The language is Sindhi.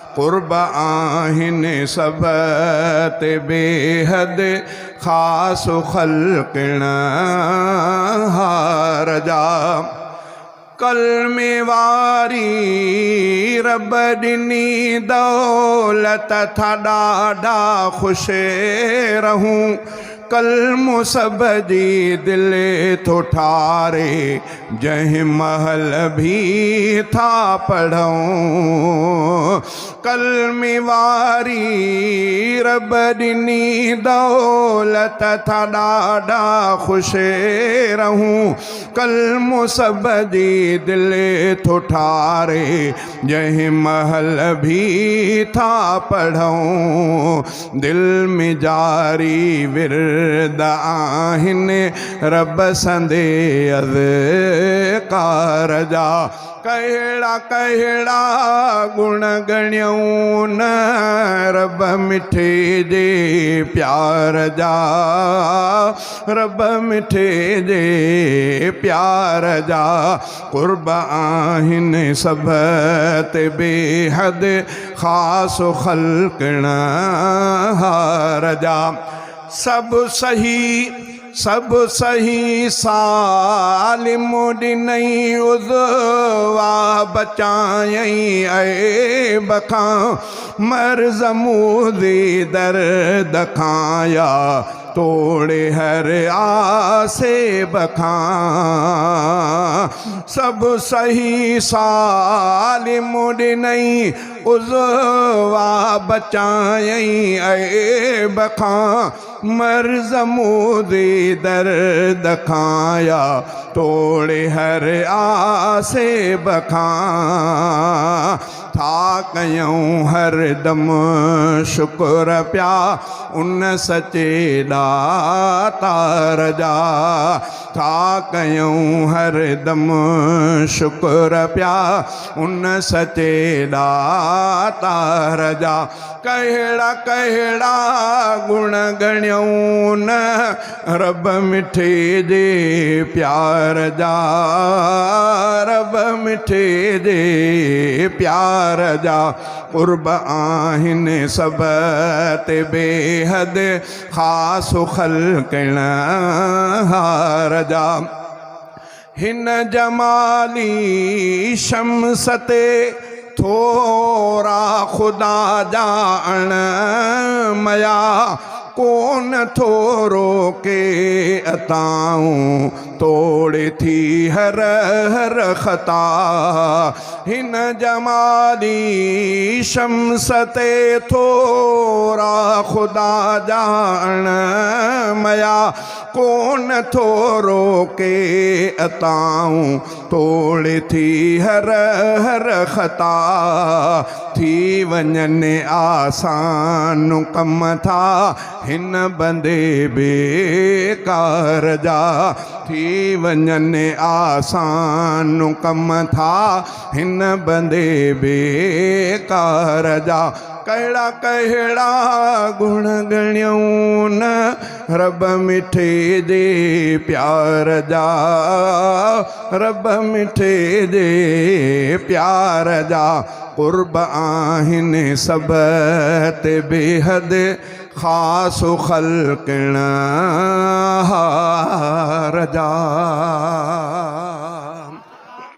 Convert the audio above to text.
قرب آهن سڀ تي بيحد خاص خلقڻ هار جا. ڪلمي واري رب ڏني دولت ٿا ڏاڍا خوش رهون. ڪلمو سڀ جي دل ٿو ٺاري، جنهن مهل ڀي ٿا پڙهون. ڪلمي واري رب ڏني دولت ٿا ڏاڍا خوش رهون. ڪلمو سڀ جي دل ٿو ٺاري، جنهن مهل ڀي ٿا پڙهون. دل ۾ جاري ورد آهن رب سندي اذڪار جا. ڪهڙا ڪهڙا گڻ ڳڻيون رب مٺي جي پيار جا. رب مٺي جي پيار جا. قرب آهن سڀ تي بيحد خاص خلقڻ هار جا. سڀ صحيح سڀ صحيح سالم ڏنئي عضوا بچايئي عيب کان مرض موذي درد کان يا توڙي هر آسيب کان. سڀ صحيح سالم ڏنئي عضوا بچايئي عيب کان مرض موذي درد کان يا توڙي هر آسيب کان. ٿا ڪيون هر دم شڪر پيا ان سچي ڏاتار جا. ٿا ڪيون هر دم شڪر پيا ان سچي ڏاتار جا. ڪهڙا ڪهڙا گڻ ڳڻيون رب مٺي جي پيار جا. رب مٺي جي پيار جا. قرب آهن سڀ تي بيحد خاص خلقڻ هار جا. هن جمالي شمس تي ٿورا خدا جا اڻ ميا. ڪونه ٿو روڪي اتائون توڙي ٿي هر هر خطا. هن جمالي شمس تي ٿورا خدا جا اڻ ميا. ڪونه ٿو روڪي اتائون توڙي ٿي هر هر خطا. ٿي وڃن آسان ڪم ٿا هن بندي بيڪار جا. ٿي وڃن آسان ڪم ٿا هن بندي بيڪار جا. ڪهڙا ڪهڙا گڻ ڳڻيون رب مٺي جي پيار جا. رب مٺي جي پيار جا. قرب آهن سڀ تي بيحد خاص خلقڻ هار جا.